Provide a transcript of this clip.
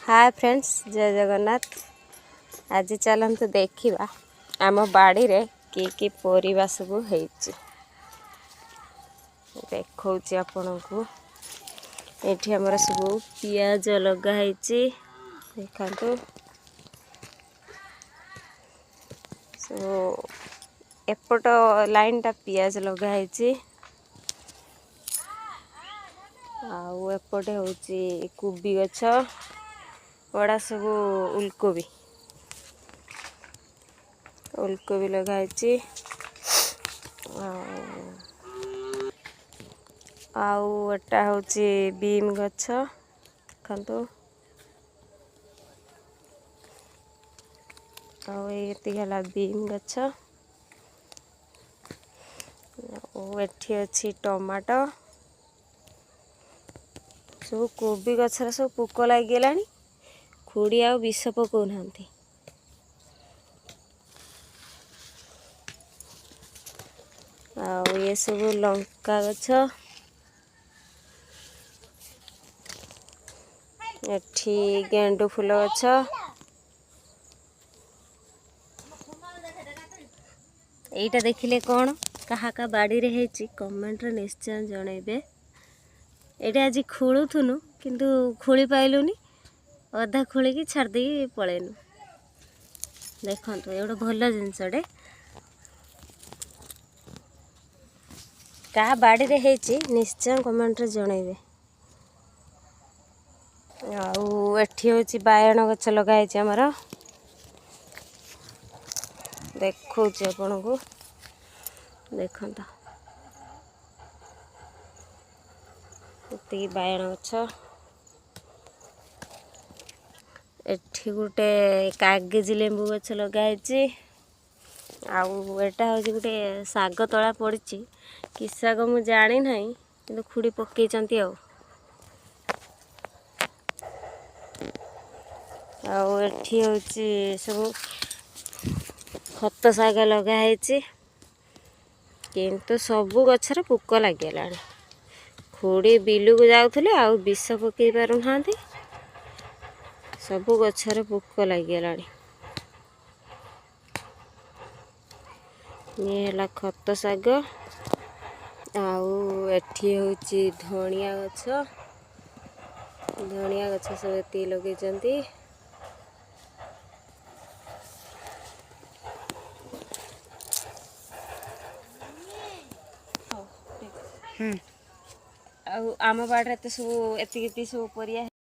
ହାଏ friends, ଜୟ ଜଗନ୍ନାଥ। ଆଜି ଚାଲନ୍ତୁ ଦେଖିବା ଆମ ବାଡ଼ିରେ କି କି ପରିବା ସବୁ ହେଇଛି। ଦେଖାଉଛି ଆପଣଙ୍କୁ। ଏଇଠି ଆମର ସବୁ ପିଆଜ ଲଗା ହେଇଛି, ଦେଖନ୍ତୁ। ସବୁ ଏପଟ ଲାଇନ୍ଟା ପିଆଜ ଲଗା ହେଇଛି, ଆଉ ଏପଟେ ହେଉଛି କୋବି ଗଛ, ଏଗୁଡ଼ା ସବୁ ଉଲକୋବି, ଉଲକୋବି ଲଗା ହେଇଛି। ଆଉ ଏଟା ହେଉଛି ବିମ୍ ଗଛ, ଦେଖନ୍ତୁ। ଆଉ ଏତିକି ହେଲା ବିମ୍ ଗଛ। ଆଉ ଏଠି ଅଛି ଟମାଟୋ। ସବୁ କୋବି ଗଛରେ ସବୁ ପୋକ ଲାଗିଗଲାଣି, ଖୁଡ଼ି ଆଉ ବିଷ ପକାଉନାହାନ୍ତି। ଆଉ ଇଏ ସବୁ ଲଙ୍କା ଗଛ। ଏଠି ଗେଣ୍ଡୁ ଫୁଲ ଗଛ। ଏଇଟା ଦେଖିଲେ କ'ଣ, କାହା କାହା ବାଡ଼ିରେ ହେଇଛି କମେଣ୍ଟରେ ନିଶ୍ଚୟ ଜଣେଇବେ। ଏଇଟା ଆଜି ଖୋଳୁଥୁନୁ, କିନ୍ତୁ ଖୋଳି ପାଇଲୁନି, ଅଧା ଖୋଳିକି ଛାଡ଼ି ଦେଇକି ପଳେଇନୁ। ଦେଖନ୍ତୁ, ଏ ଗୋଟେ ଭଲ ଜିନିଷଟେ, କାହା ବାଡ଼ିରେ ହେଇଛି ନିଶ୍ଚୟ କମେଣ୍ଟରେ ଜଣେଇବେ। ଆଉ ଏଠି ହେଉଛି ବାଇଗଣ ଗଛ ଲଗା ହେଇଛି ଆମର, ଦେଖାଉଛି ଆପଣଙ୍କୁ। ଦେଖନ୍ତୁ, ଏତିକି ବାଇଗଣ ଗଛ। ଏଠି ଗୋଟେ କାଗଜି ଲେମ୍ବୁ ଗଛ ଲଗା ହେଇଛି। ଆଉ ଏଟା ହେଉଛି ଗୋଟେ ଶାଗ ତଳା ପଡ଼ିଛି, କି ଶାଗ ମୁଁ ଜାଣିନାହିଁ, କିନ୍ତୁ ଖୁଡ଼ି ପକେଇଛନ୍ତି। ଆଉ ଏଠି ହେଉଛି ସବୁ ଖତ ଶାଗ ଲଗା ହେଇଛି, କିନ୍ତୁ ସବୁ ଗଛରେ ପୋକ ଲାଗିଗଲାଣି। ଖୁଡ଼ି ବିଲକୁ ଯାଉଥିଲେ, ଆଉ ବିଷ ପକେଇ ପାରୁନାହାନ୍ତି, ସବୁ ଗଛରେ ପୋକ ଲାଗିଗଲାଣି। ଇଏ ହେଲା ଖତ ଶାଗ। ଆଉ ଏଠି ହେଉଛି ଧଣିଆ ଗଛ, ଧଣିଆ ଗଛ ସବୁ ଏତିକି ଲଗେଇଛନ୍ତି। ଆଉ ଆମ ବାଡ଼ିରେ ତ ସବୁ ଏତିକି ଏତିକି ସବୁ ପରିବା।